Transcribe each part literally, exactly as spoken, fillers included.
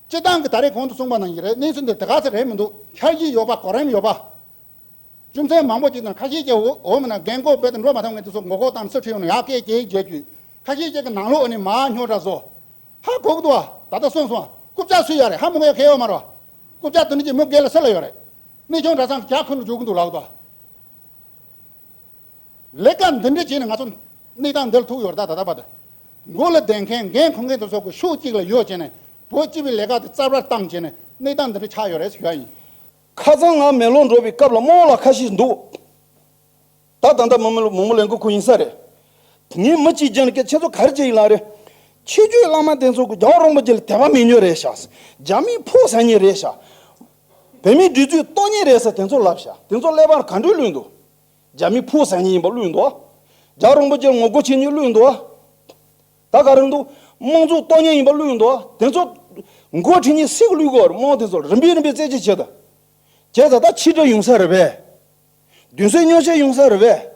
སྤྱི་བཏང་གི་ད་རེས་གོང་དུ་གསུངས་པ་ནང་བཞིན་རེད། གནས་ཚུལ་འདི་དེ་ག་ཚོད་རེད་མི་འདུག་འཆར་གཞི་ཡོད་པ། གོ་རིམ་ཡོད་པ། རྒྱུ་མཚན་མང་པོ་ཅིག་དང་ཁ་ཤས་ཀྱིས་འོ་འོ་མིན་ན་རྒན་གོག་རྦད་དེ་འགྲོ་མ་ཐུབ་མཁན་དེ་ཚོ་ངོ་རྒོལ་དང་སུ་ཁྲིད་ཡོང་ན་ཡག་སྐད་ཀྱིས་བརྗོད་རྒྱུ། ཁ་ཤས་ཀྱིས་ཀྱི་ནང་ལོགས་ནས་མར་ཉོ་འདྲ་བཟོ། ཧ་གོ་གི་འདུག་བ། ད་ལྟ་སོང་སོང་། རྐུབ་བཀྱག་སུ་ཡོད་རེད། ཧ་མི་གོ་ཡ་གལ་ཡོད་མ་རེད་བ། རྐུབ་བཀྱག་དེ་འདྲ་ཅིག་མི་སྒེར་ལ་སུ་ལ་ཡོད་རེད། གནས་ཆུང་གྲྭ་ཚང་གི་རྒྱ་ཁུ་ནུ་འཇོག་གི་འདུག་ལབ་གི་འདུག་བ། ལས་ཀ་འདི་འདྲ་བྱས་ནས་ང་ཚོ་གནས་སྟངས་འདིར་ཐུག་ཡོད་རེད། ད་ད་ལྟ་བར་དུ་མགོ་ལ་བསྡད་མཁན་འགན་འཁུར་མཁན་དེ་ཚོ་གི་ཤུགས་གཅིག་ལ་ཡོད་བྱས་ནས་བོད་སྤྱི་པའི་ལས་ཀ་དེ་རྩ་བར་བཏང་བྱས་ནས་གནས་སྟངས་འདི་འདྲ་ཆགས་ཡོད་རེད་ཞུ་ཡ་ཡིན། ཁ་སང་ང་མེ་ལོང་འགྲོ་བའི་སྐབས་ལ་རྨོ་ལགས་ཁ་ཤས་འདུག་ད་ད་ལྟ་མི་མི་མི་མི་ལས་འགུལ་ཁུལ་ཡིན་ས་རེད། ངས་མི་གཅིག་རྒྱན་སྐད་ཁྱེད་ཚོ་ག་རེ་བྱེད་ཡིན་ལ་རེད། ཆོས་བརྒྱུད་བླ་མ་དེ་ཚོ་གི་རྒྱལ་བ་རིན་པོ་ཆེ་ལ་དད་པ་མེད་ཉོ་རེད་ཤག་རྒྱ་མིའི་ཕོ་ཟ་ཉེ་རེད་ཤག་བོད་མིའི་སྒྲིག་འཛུགས་གཏོར་ཉེ་རེད་ཟེར་དེ་ཚོ་ལབ་ཤག་དེ་ཚོ་ཀླད་པར་ག་འདྲ་བླུགས་འདུག་རྒྱ་མིའི་ཕོ་ཟ་ཉེ་ཡིན་པ་བླུགས་འདུག་རྒྱལ་བ་རིན་པོ་ཆེ་ལ་ངོ་རྒོལ་བྱེད་ཉེ་བླུགས་འདུག་ད་ག་རེ་འདུག་དམངས་གཙོ་གཏོར་ཉེ་ཡིན་པ་བླུགས་འདུག་དེ་ཚོ་མགོ་ཁྲིད་ཉེ་སྲིད་གི་བླུགས་དགོས་རེད། དམངས་དེ་ཚོ་རིམ་པས་རིམ་པས་རྩད་གཅོད་བྱེད་ད། བྱས་ཙང་ད་ཕྱིར་དྲན་ཡོང་ས་རེད་པས། གདུང་སེམས་མཉམ་བསྐྱེད་ཡོང་ས་རེད་པས།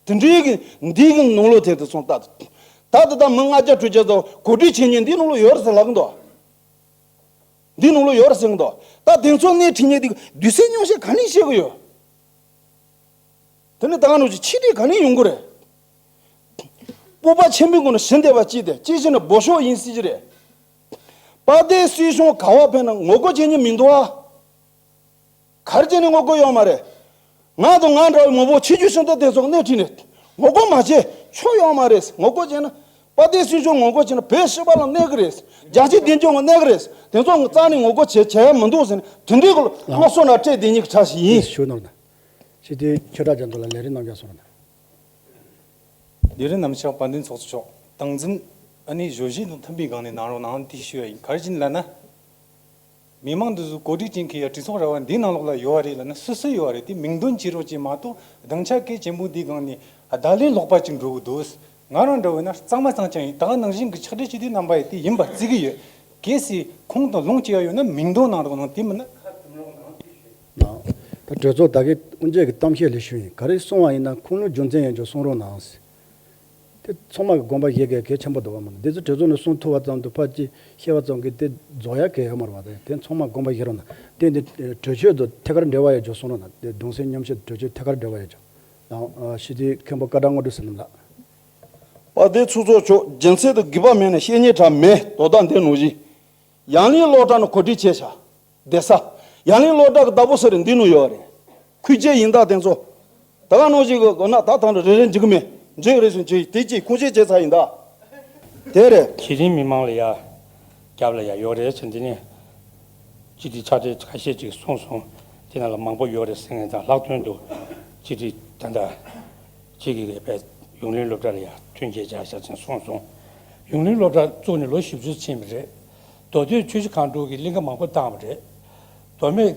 དེ་འདྲའི་གི་འདིའི་གི་ནང་ལོགས་དེ་དེ་སོང་ད། ད་ད་ད་མི་ལྔ་བརྒྱ་དྲུག་བརྒྱ་ཙམ་གོ་སྒྲིག་བྱེད་མཁན་འདིའི་ནང་ལོགས་ཡོད་རེད་ཟེར་ལབ་གི་འདུག་འདིའི་ནང་ལོགས་ཡོད་རེད་ཟེར་གི་འདུག་ད་དེ་ཚོ་སྣེ་ཁྲིད་མཁན་འདི་གི་གདུང་སེམས་མཉམ་བསྐྱེད་ག་ནས་བྱེད་གི་ཡོད། དེ་ནི་ད་ག་ནང་བཞིན་ཕྱི་དྲིལ་ག་ནས་ཡོང་གི་རེད། སྤོབས་པ་ཆེན་པོའི་སྒོ་ནས་ཞི་བདེ་བ་སྐྱིད་དེ་སྐྱིད་ཕྱིར་ནི་སྦོ་ཤོག་ཡིན་སྲིད་ཀྱི་རེད། དཔལ་ལྡན་སྲིད་གཞུང་ག་བ་ཕེབས་ན་ངོ་རྒོལ་བྱེད་མཁན་མི་འདུག་ཨ། གར་བྱས་ནས་ངོ་རྒོལ་ཡོད་མ་རེད། ང་དང་ང་འདྲ་བའི་མི་འབོར་ཆེ་རྒྱུ་ཤིན་ཏུ་དེ་ཚོ་སྣེ་ཁྲིད་ནས་ངོ་རྒོལ་མ་བྱེད་ཆོག་ཡོད་མ་རེད། ངོ་རྒོལ་བྱས་ན་དཔལ་ལྡན་སྲིད་གཞུང་ངོ་རྒོལ་བྱས་ན་བོད་སྤྱི་པ་ལ་གནོད་གི་རེད། རྒྱལ་སྤྱིའི་བདེ་འཇགས་ལ་གནོད་གི་རེད། དེ་ཚོ་རྩ་ནས་ངོ་རྒོལ་བྱེད་བྱེད་ཡ་མི་འདུག་ཟེར་ནས་དེ་འདྲའི་སྐོར་ལ་སློབ་གསོ་ན་སྤྲད་བསྡད་མཁན་གྱི་གྲས་ཤིག་ཡིན། ཞུ་ནོར་ན། ཞི་བདེའི་ཆོས་གྲགས་རྒྱ་མཚོ་ལ་ལས་རིམ་རྣམ་གཞག་གསུང་རོགས་གནང་། ལས་རིམ་རྣམ་གཞག་དཔལ་ལྡན་ཚོགས་གཙོ་མཆོག་སྟངས་འཛིན་ཨ་ནི་བརྗོད་གཞི་དང་མཐུན་པའི་སྒང་ནས་གནང་རོགས་གནང་དེ་ཞུ་ཡ་ཡིན། ག་རེ་ཡིན་ལབ་ན། མི་མང་འདི་ཚོ་གོ་སྒྲིག་བྱེད་མཁན་ཡ་གྲོས་ཚོགས་ར་བ་འདིའི་ནང་ལོགས་ལ་ཡོད་རེད་ལབ་ན་སུ་སུ་ཡོད་རེད། དེ་མིང་འདོན་བྱེད་རོགས་བྱེད་མ་གཏོགས་སྡིངས་ཆ་སྐད་ཆེན་པོ་འདིའི་སྒང་ནས་བརྡ་ལན་ལོག་པ་ཅིག་འགྲོ་གི་འདུག་ང་རང་འདྲ་བོ་ན་གཙང་མ་གཙང་རྐྱང་ཡིན། ད་ག་ནང་བཞིན་གྱི་ཕྱག་སྦྲེལ་བྱེད་དུས་རྣམ་པ་ཡི་དེ་ཡིན་པ་བརྩི་གི་ཡོད། གལ་སྲིད་ཁུངས་དང་ལུང་བྱེད་ཡ་ཡོད་ན་མིང་འདོན་གནང་རོགས་གནང་། དེ་མིན་ན། ད་གྲོས་ཚོགས་ད་གའི་དབུ་འབྱེད་ཀྱི་གཏམ་བཤད་ལས་ཞུ་ཡིན། ག་རེ་གསུང་བ་ཡིན་ན་ཁུངས་ལུང་རྒྱུ་མཚན་ཡོད་ཅོག་གསུང་རོགས་གནང་ཟེར། དེ་ཚང་མ་གི་དགོངས་པ་བཞེས་གལ་གལ་ཆེན་པོ་འདུག་བ་མ་གཏོགས་འདི་ཚོ་གྲོས་ཚོགས་ནས་གསུང་ཐུབ་པ་ཙམ་དུ་ཕར་ཅིག་བཤད་པ་ཙམ་གྱིས་དེ་རྫོགས་ཡ་གལ་ཡོད་མ་རེད་བ། དེ་དེ་ཚང་མ་དགོངས་པ་བཞེས་རོགས་གནང་། དེ་འདི་གྲོས་ཆོད་དུ་ཐད་ཀར་འབྲེལ་བ་ཡོད་ཅོག་གསུང་རོགས་གནང་། དེ་གདུང་སེམས་མཉམ་བསྐྱེད་གྲོས་ཆོད་ཐད་ཀར་འབྲེལ་བ་ཡོད་ཅོག་ལགས། ཨ་ཞི་བདེའི་མཁན་པོ་ཀ་ཌ་དངོས་གྲུབ་ཟེར་ནམ་ལགས། དཔལ་ལྡན་ཚོགས་གཙོ་མཆོག་རྒྱུ་མཚན་དུ་དགོས་པ་མེད་ན་བཤད་ཉན་གྲ་མེད། དོ་བདག་འདི་ནང་བཞིན་ཡང་ལིང་སློབ་གྲྭ་ནས་གོ་སྒྲིག་བྱས་ཤག་བསྡད་ས། ཡང་ལིང་སློབ་གྲྭ་གི་བདག་པོ་སུ་རེད། འདི་ནང་ཡོད་རེད། ཁུལ་སྐྱེས་ཡིན་ད་དེ་ཚོ། ད་ག་ནང་བཞིན་གི་གོ་ན་ད་ཐང་རེ་རེ་འཇིག་གི་མེད། འཇིག་རེ་ཞིག་འཇིག་དེ་ཅིག་ཁུངས་སྐྱེལ་བྱས་ཚར་ཡིན་ད། དེ་རེད། གཞི་རིམ་མི་མང་ལ་ཡ། རྒྱབ་ལ་ཡ་ཡོད་རེད་ཟེར་འདི་ནས། སྤྱི་འཐུས་ཕྱག་སྦྲེལ་ཁ་ཤས་ཅིག་གསུངས་སོང་། དེ་ནང་ལ་མང་པོ་ཡོད་རེད་ཟེར་མཁན་དང་ལྷག་དོན་དུ། སྤྱི་འཐུས་ད་ལྟ། གཅིག་གིས་དཔེ་ཡུང་ལིན་སློབ་གྲྭ་ལ་ཡ་མཐུན་རྐྱེན་སྦྱར་བཞག་ཅིང་གསུངས་སོང་། ཡུང་ལིན་སློབ་གྲྭ་བཙུགས་ནས་ལོ་བཞི་བཅུ་ཕྱིན་པ་རེད། མདོ་སྟོད་ཆུ་བཞི་སྒང་དྲུག་གིས་གླིང་ཁ་མང་པོ་བཏང་བ་རེད། མདོ་སྨད་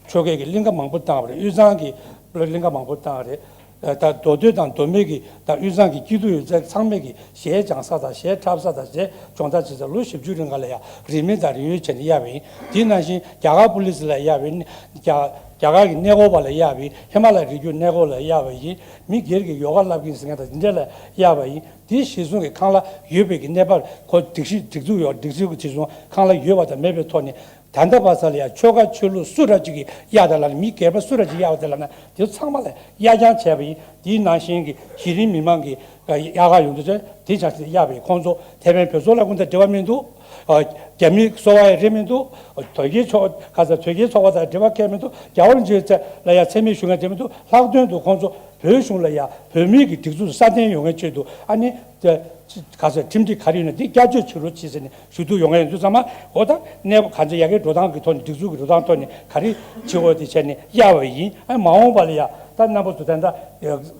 ཆོལ་ཁའི་གི་གླིང་ཁ་མང་པོ་བཏང་བ་རེད། དབུས་གཙང་གི་གླིང་ཁ་མང་པོ་བཏང་བ་རེད། ད་མདོ་སྟོད་དང་མདོ་སྨད་ཀྱི་དང་དབུས་གཙང་གི་སྐྱིད་སྡུག་ཡོད་ཚད་ཚང་མས་ཀྱི་གཞས་སྦྱང་ས་དང་གཞས་འཁྲབ་ས་དང་གཞས་སྦྱོང་བརྡར་བྱེད་ས་ལོ་བཞི་བཅུ་རིང་ག་ལ་ཡ་རིན་མེད་དང་རིན་ཡོད་བྱས་ནས་གཡར་བ་ཡིན། དེ་ནང་བཞིན་རྒྱ་གར་པུ་ལི་སི་ལ་གཡར་བ་ཡིན། རྒྱ་རྒྱ་གར་གྱི་གནས་སྐོར་བ་ལ་གཡར་བ་ཡིན། ཧི་མ་ལ་ཡའི་རི་རྒྱུད་གནས་སྐོར་ལ་གཡར་བ་ཡིན། མི་སྒེར་གྱི་ཡོ་ག་བསླབ་མཁན་ཟེར་མཁན་དང་དེ་འདྲ་ལ་གཡར་བ་ཡིན། དེ་གཞིར་བཟུང་གི་ཁང་གླ་ཡོད་པའི་གི་གནས་བབ་ཁོ་སྒྲིག་གཞི་སྒྲིག་འཛུགས་ཡོད། སྒྲིག་འཛུགས་ཀྱི་གཞིར་བཟུང་ཁང་གླ་ཡོད་པ་དང་མེད་པའི་ཐོག་ནས། ད་ལྟ་བར་ས་ལ་ཡང་ཆོལ་ཁ་ཆོས་ལུགས་སུ་འདྲ་ཅིག་གིས་གཡར་ད་ལབ་ན། མི་སྒེར་པ་སུ་འདྲ་ཅིག་གཡར་བ་དེ་ལབ་ན་དེ་ཚང་མ་ལ་གཡར་རྐྱང་བྱས་པ་ཡིན། དེའི་ནང་བཞིན་གྱི་གཞི་རིམ་མི་མང་གི་གཡར་ག་ཡོང་དུས་ཚོད་དེ་ཆ་ཚང་གཡར་བ་ཡིན། ཁོང་ཚོ་ཐེ་ཝན་བོད་སོག་ལས་ཁུངས་དང་འབྲེལ་བ་མི་འདུག་རྒྱ་མི་གསོ་བ་ཡི་རེད་མི་འདུག་དོལ་རྒྱལ་ཕྱོགས་ཁ་ས་དོལ་རྒྱལ་ཚོགས་པ་དང་འབྲེལ་བ་གལ་མི་འདུག་རྒྱལ་བ་རིན་པོ་ཆེ་ལ་ཡང་མཚན་སྨད་ཞུ་མཁན་དེ་མི་འདུག་ལྷག་དོན་དུ་ཁོང་ཚོ་བོད་གཞུང་ལ་ཡང་བོད་མིའི་གི་སྒྲིག་འཛུགས་སྲ་བརྟན་ཡོང་མཁན་ཆེད་དུ། ཨ་ནི་དེ་ག་ཚོད་ཁྲིམས་སྒྲིག་ག་རེ་ཡོད་ན་དེ་བསྐྱར་བཅོས་བྱེད་རོགས་བྱེད་ཟེར་ནས་ཞུ་གཏུག་ཡོང་མཁན་ཡོད་དུས་ཙམ་པ། འོ་ད་གནས་བབ་ག་ཚོད་ཡ་གིའི་འགྲོ་སྟངས་ཀྱི་ཐོག་ནས། སྒྲིག་འཛུགས་ཀྱི་འགྲོ་སྟངས་ཐོག་ནས་ག་རེ་བྱེད་དགོས་དེ་བྱས་ནས་གཡར་བ་ཡིན། ཨ་ནི་མ་འོངས་པ་ལ་ཡང་ད་རྣམ་པ་ཚོ་ད་ལྟ་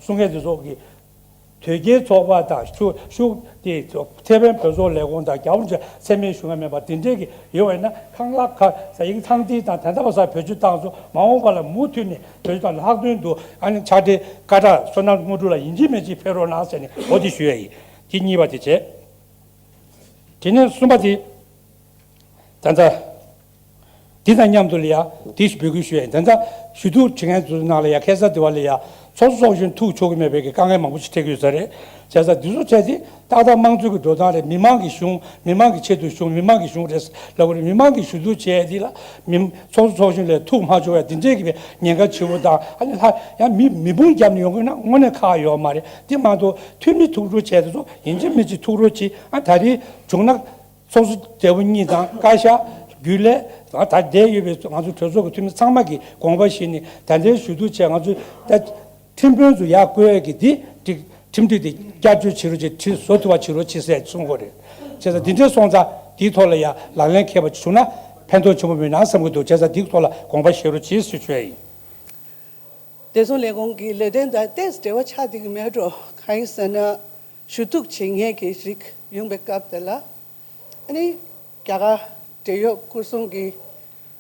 གསུང་མཁན་དེ་ཚོ་གི་དོལ་རྒྱལ་ཚོགས་པ་དང་ཤུགས་ཤུགས་དེ་ཐེ་ཝན་བོད་སོག་ལས་ཁུངས་དང་རྒྱལ་བ་རིན་པོ་ཆེ་མཚན་སྨད་ཞུ་མཁན་མེད་པ་དེ་འདྲས་ཀྱི་ཡོད་པ་ཡིན་ན། ཁང་གླ་ག་ས་ཡིག་ཚང་ཐིག་དང་ད་ལྟ་བར་སར་བེད་སྤྱོད་བཏང་སོང་། མ་འོངས་པ་ལ་མུ་མཐུད་ནས་བེད་སྤྱོད་བཏང་། ལྷག་དོན་དུ་ཨ་ནི་ཕྱག་སྦྲེལ་ཀ་ཊར་བསོད་ནམས་དངོས་གྲུབ་ལགས་ཡིན་གཅིག་མིན་གཅིག་ཕེབས་རོགས་གནང་ཟེར་ནས་འོ་དེ་ཞུ་ཡ་ཡིན། དེ་གཉིས་པ་དེ་བྱས། དེ་ནས་གསུམ་པ་དེ། ད་ལྟ་འདི་དང་མཉམ་དུ་ལ་ཡ་དེ་ཞིག་འབོད་སྐུལ་ཞུ་ཡ་ཡིན། ད་ལྟ་ཞུ་གཏུག་བྱེད་མཁན་ཚོའི་ནང་ལ་ཡ་ཁ་སང་དེ་བ་ལ་ཡ་ ཚོགས་གཙོ་ཚོགས་གཞོན་ཐུག་ཆོག་གི་མེད་པའི་གི་དཀའ་ངལ་མང་པོ་ཞིག་འཕྲད་ཀྱི་ཡོད་ས་རེད། བྱས་ཙང་འདི་ཚོ་འཕྲད་དེ་ཏག་ཏག་དམངས་གཙོའི་གི་འགྲོ་སྟངས་རེད། མི་མང་གི་གཞུང་། མི་མང་གི་ཆེད་དུ་གཞུང་། མི་མང་གི་གཞུང་རེད་ལབ་དགོས་རེད། མི་མང་གི་ཞུ་གཏུག་བྱས་དེ་ལ་མི་ཚོགས་གཙོ་ཚོགས་གཞོན་ལས་ཐུག་མ་ཆོག་པའི་འདི་འདྲའི་གི་ཉེན་ཁ་ཆེ་བོ་དང་། ཨ་ནི་ལྷག་ཡང་མི་མི་དཔུང་བརྒྱབ་ནས་ཡོང་དགོས་ན་དངོས་གནས་ཁག་ཡོད་མ་རེད། དེ་མ་གཏོགས་འཐུས་མི་ཐུག་འཕྲད་བྱས་དེ་ཚོ་ཡིན་གཅིག་མིན་གཅིག་ཐུག་རོགས་གྱིས། ཨ་ད་རེས་བྱུང་ན། ཚོགས་གཙོ་སྦྲེལ་པོ་གཉིས་དང་བཀའ་ཤག་རྒྱུན་ལས་དང་། ད་བསྡད་ཡོད་པའི་ང་ཚོ་གྲོས་ཚོགས་ཀྱི་འཐུས་མི་ཚང་མ་གིས་དགོངས་པ་བཞེས་ནས་ད་ལྟའི་ཞུ་གཏུག་བྱས། ང་ཚོས་ད་ཁྲིམས་དཔོན་ཚོ་ཡར་བསྐོ་ཡས་ཀྱི་འདི་ཁྲིམས་སྒྲིག་དེ་བསྐྱར་བཅོས་བྱེད་རོགས་བྱེད། ཁྲིམས་བཟོ་ཐུབ་པ་བྱེད་རོགས་བྱེད་ཟེར་གསུང་གི་རེད། བྱས་ཙང་འདི་འདྲ་སོང་ཙང་འདིའི་ཐོག་ལ་ཡང་ལག་ལེན་འཁེལ་བ་བྱུང་ན་ཕན་ཐོགས་ཆེན་པོ་མེད་ན་བསམ་གྱི་འདུག་བྱས་ཙང་འདིའི་ཐོག་ལ་དགོངས་པ་བཞེས་རོགས་བྱེད་ཞེས་ཞུ་ཡ་ཡིན། བདེ་སྲུང་ལས་ཁུངས་ཀྱི་ལས་དོན་དང་ཏོག་ཙམ་འབྲེལ་བ་ཆགས་བསྡད་ཀྱི་མེད་འགྲོ། གང་ཡིན་ཟེར་ན། ཞུ་གཏུག་བྱེད་མཁན་གྱི་རིགས་ཡོང་པའི་སྐབས་དེ་ལ། ཨ་ནི་རྒྱ་གར་འབྲེལ་ཡོད་སྐོར་སྲུང་གི་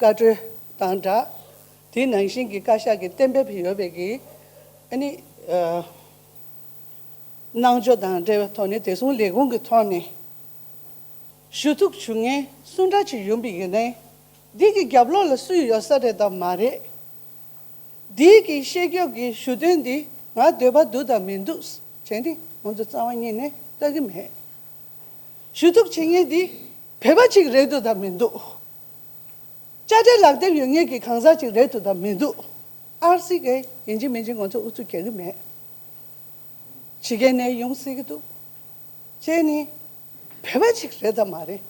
བཀའ་འཁྲོལ་དང་འདྲ། དེ་ནང་བཞིན་གྱི་བཀའ་ཤག་གི་གཏན་འབེབས་ཡོད་པའི་གི། ཨ་ནི་ཨ་གནང་ཕྱོགས་དང་འབྲེལ་བའི་ཐོག་ནས། བདེ་སྲུང་ལས་ཁུངས་ཀྱི་ཐོག་ནས་ཞུ་གཏུག་ཞུ་མཁན་སུ་འདྲ་ཅིག་ཡོང་པའི་ཡིན་ནའི། འདི་གི་རྒྱབ་ལོགས་ལ་སུ་ཡོད་ས་རེད་དམ་མ་རེད། འདི་གི་བཤད་རྒྱུ་གི་ཞུ་དོན་འདི་ང་འདོད་པ་འདུག་དང་མི་འདུག་བྱས་ཏེ་ང་ཚོ་རྩ་བ་ཉིད་ནས་ལྟ་གི་མེད། ཞུ་གཏུག་བྱེད་མཁན་འདི་བོད་པ་ཅིག་རེད་འདུག་དང་མི་འདུག་དཔྱ་ཁྲལ་ལག་དེབ་ཡོད་མཁན་གྱི་གང་ཟག་ཅིག་རེད་འདུག་དང་མི་འདུག་ཨར་སི་གིས་ཡིན་གཅིག་མིན་གཅིག་ང་ཚོ་ཨུ་ཚུགས་རྒྱག་གི་མེད། ཕྱི་རྒྱལ་ནས་ཡོང་སྲིད་ཀྱི་འདུག་བྱས་ནས་བོད་པ་ཅིག་རེད་དམ་མ་རེད།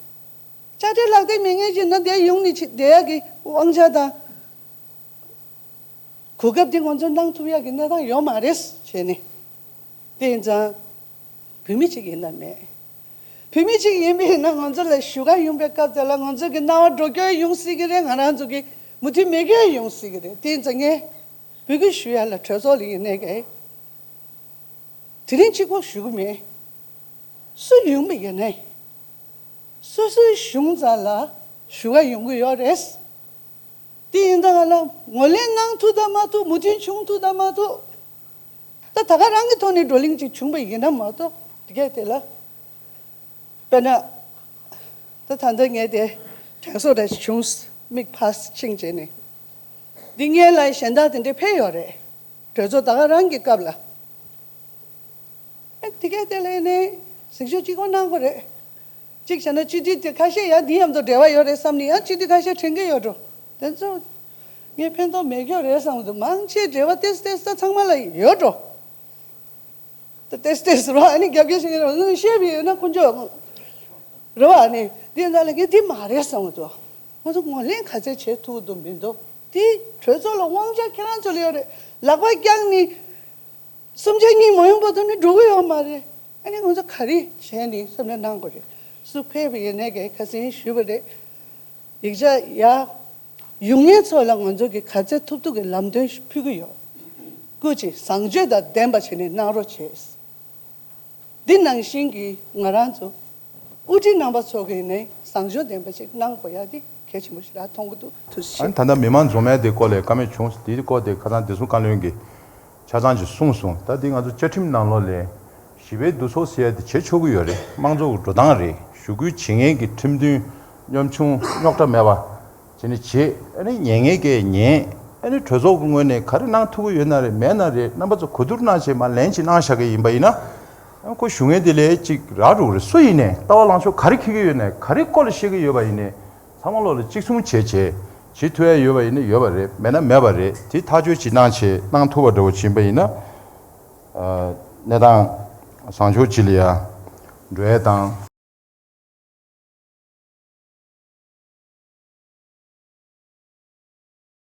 དཔྱ་ཁྲལ་ལག་དེབ་མེད་མཁན་ཅིག་ན་དེ་ཡོང་ནས་ཅིག་བསྡད་ཡག་གི་དབང་ཆ་དང་གོ་སྐབས་དེ་ང་ཚོ་གནང་ཐུབ་ཡག་གི་གནས་སྟངས་ཡོད་མ་རེད་བྱས་ནས། དེ་ཡིན་ཙང་བོད་མི་ཅིག་ཡིན་དང་མེད། བོད་མི་ཅིག་ཡིན་པས་ན་ང་ཚོ་ལ་ཞུ་ག་ཡོང་པའི་སྐབས་དེ་ལ་ང་ཚོ་གི་སྣང་བ་འགྲོ་སྐྱོ་ཡོང་སྲིད་ཀྱི་རེད། ང་རང་ཚོ་གི་མུ་མཐུད་མེད་སྐྱོ་ཡོང་སྲིད་ཀྱི་རེད། དེ་ཡིན་ཙང་ངས་འབོད་སྐུལ་ཞུ་ཡ་ལ་གྲོས་ཚོགས་ལ་ཡིན་ནའི་གི་དེ་རིང་གཅིག་པོ་ཞུ་གི་མེད། སུ་ཡོང་པ་ཡིན་ནའི་སོ་སོའི་གཞུང་རྩ་ལ་ཞུ་ག་ཡོང་གི་ཡོད་རེད། དེ་ཡིན་ད་ག་ལ་ངོས་ལེན་གནང་ཐུབ་དང་མ་ཐུབ། མོས་མཐུན་བྱུང་ཐུབ་དང་མ་ཐུབ། ད་ད་ག་རང་གི་ཐོག་ནས་བགྲོ་གླེང་ཅིག་བྱུང་པ་ཡིན་ན་མ་གཏོགས། དེ་གས་དེ་ལ་དཔེར་ན། ད་ད་ལྟ་ངས་དེ་དྲན་གསོ་རེ་བྱུང་། མིག་ཕར་ཕྱིན་བྱས་ནས། འདི་སྔོན་ལ་གཞན་དག་དེ་འདྲས་ཕེབས་ཡོད་རེད། གྲོས་ཚོགས་ད་ག་རང་གི་སྐབས་ལ། ཨེ་དེ་གས་དེ་ལ་ནས་གཟིགས་ཞིབ་གཅིག་པོ་གནང་དགོས་རེད། གཅིག་བྱས་ན་སྤྱི་འཐུས་དེ་ཁ་ཤས་ཡང་འདི་མཉམ་དུ་འབྲེལ་བ་ཡོད་རེད་བསམ་ནས་ཡང་སྤྱི་འཐུས་ཁ་ཤས་དྲན་གྱི་ཡོད་འགྲོ། དེ་ཚོ་ངས་ཕན་ཐོགས་མེད་སྐྱོ་རེད་བསམ་གྱི་འདུག་མང་ཆེ་འབྲེལ་བ་ཏེས་ཏེས་ད་ཚང་མ་ལ་ཡོད་འགྲོ། ད་ཏེས་ཏེས་རོ་ཨ་ནི་རྒྱབ་སྐྱོར་བྱེད་མཁན་རོ་ངས་བཤད་པ་ཡོད་ན་ཁོང་ཚོ་རོ་ཨ་ནི་འདི་འདྲ་ལ་ངས་འདི་མ་རེད་བསམ་གྱི་འདུག་ཁོང་ཚོ་ངོས་ལེན་ག་ཚད་བྱེད་ཐུབ་ཀྱི་འདུག་མི་འདུག་དེ་གྲོས་ཚོགས་ལ་དབང་ཆ་ཁྱེད་རང་ཚོ་ལ་ཡོད་རེད། ལག་པ་བརྐྱངས་ནས། གསུམ་ཆ་གཉིས་མ་ཡོང་བར་དུ་ནི་འགྲོ་གི་ཡོད་མ་རེད། ཨ་ནི་ང་ཚོ་ག་རེ་བྱས་ནས་བསམ་བློ་གནང་དགོས་རེད། སུ་ཕེབས་པ་ཡིན་ནའི་གི་ཁ་སང་ཞུས་པ་རེད། ཡིག་ཆ་ཡར་ཡོང་མཁན་ཚོ་ལ་ང་ཚོ་གི་ག་ཚད་ཐུབ་ཐུབ་ཀྱི་ལམ་སྟོན་ཕུལ་གི་ཡོད། སྐུ་མཁྱེན་བཟང་སྤྱོད་དང་ལྡན་པ་བྱས་ནས་གནང་རོགས་བྱས། འདི་ནང་བཞིན་གྱི་ང་རང་ཚོ་དབུ་ཁྲིད་རྣམ་པ་ཚོ་གིས་ནི་བཟང་སྤྱོད་ལྡན་པ་ཞིག་གནང་དགོས་ཡ་དེ་གལ་ཆེན་པོ་ཞིག་ལ་མཐོང་གི་འདུག་ཐུགས་རྗེ་ཆེ། ཨ་ནི་ད་ལྟ་མི་མང་འཛོམས་ཡ་དེ་སྐོར་ལ་བཀའ་མོལ་བྱུང་། དེའི་སྐོར་དེ་ཁ་སང་བདེ་སྲུང་བཀའ་བློན་གྱིས་ཆ་ཚང་ཅིག་གསུངས་སོང་། ད་དེ་ང་ཚོ་བཅའ་ཁྲིམས་ནང་ལོགས་ལ་ཞི་བའི་འདུ་ཚོགས་ཟེར་ཡ་དེ་བྱེད་ཆོག་གི་ཡོད་རེད། དམངས་གཙོ་གི་འགྲོ་སྟངས་རེད། ཞུ་སྐུལ་བྱེད་མཁན་གྱི་ཁྲིམས་མཐུན་གཉོམ་ཆུང་རྙོག་དྲ་མེད་པ། བྱས་ནས་བྱེད། ཨ་ནི་ཉན་མཁན་གྱིས་ཉན། ཨ་ནི་གྲོས་ཚོགས་ཀྱི་ངོས་ནས་ག་རེ་གནང་ཐུབ་ཀྱི་ཡོད་ན་རེད། མེད་ན་རེད། རྣམ་པ་ཚོ་གོ་བསྡུར་གནང་བྱས་མར་ལན་ཅིག་གནང་བཞག་གི་ཡིན་པ་ཡིན་ན། ཨ་ཁོ་ཞུ་མཁན་དེ་ལས་ཅིག་རག་འགྲོ་གི་རེད། སུ་ཡིན་ནའི་ལྟ་བ་ལངས་ཕྱོགས་ག་རེ་འཁྱེར་གྱི་ཡོད་ནའི་ག་རེ་སྐོར་ལ་བཤད་ཀྱི་ཡོད་པ་ཡིན་ནའི་ཚང་མ་ལོག་ལ་གཅིག་མཚུངས་བྱས་བྱས་བྱེད་ཐུབ་ཡ་ཡོད་པ་ཡིན་ན་ཡོད་པ་རེད། མེད་ན་མེད་པ་རེད། དེ་ཐག་གཅོད་ཅིག་གནང་བྱས་གནང་ཐུབ་པ་འདྲ་བོ་ཕྱིན་པ་ཡིན་ན། ཨ་གནས་སྟངས་བཟང་ཕྱོགས་ཅིག་ལ་ཡ་འགྲོ་ཡ་དང་